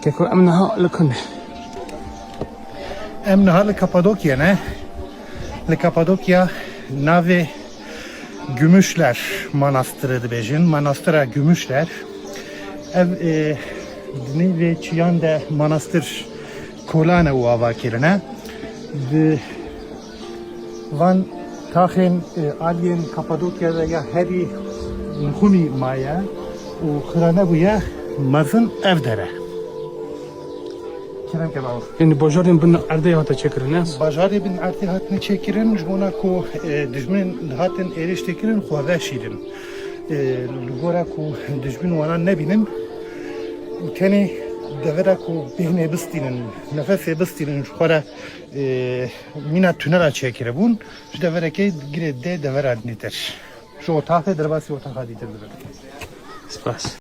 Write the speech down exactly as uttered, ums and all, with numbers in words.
Keko, em niha li ku ne? Em niha li Kapadokya ne. Li Kapadokya navê Gümüşler Manastırı dibêjin. Manastıra Gümüşler. Ev, e, di nîvê çiyan de manastır kolane û ava kirine. Di van taxên, e, aliyên Kapadokya de ya herî nixumî maye û xira nebûye mezin ev dere. Kerem ke bawo. Yani bajarên bin erdê hate çêkirin, ne? Bajarê bin erdê hatine çêkirin, ji bona ku, e, dijmin dihatin êriştê kirin, xwe veşîrin. E, li gora ku dijmin wana nebînin, û tenê devera ku bêhnê bistînin, nefesê bistînin, ji xwe re, e, mîna tunela çêkiribûn, ji deverekê girê dê devera nîtir. Ji otaxê derbasî otaxa dîtir dibin. Spas.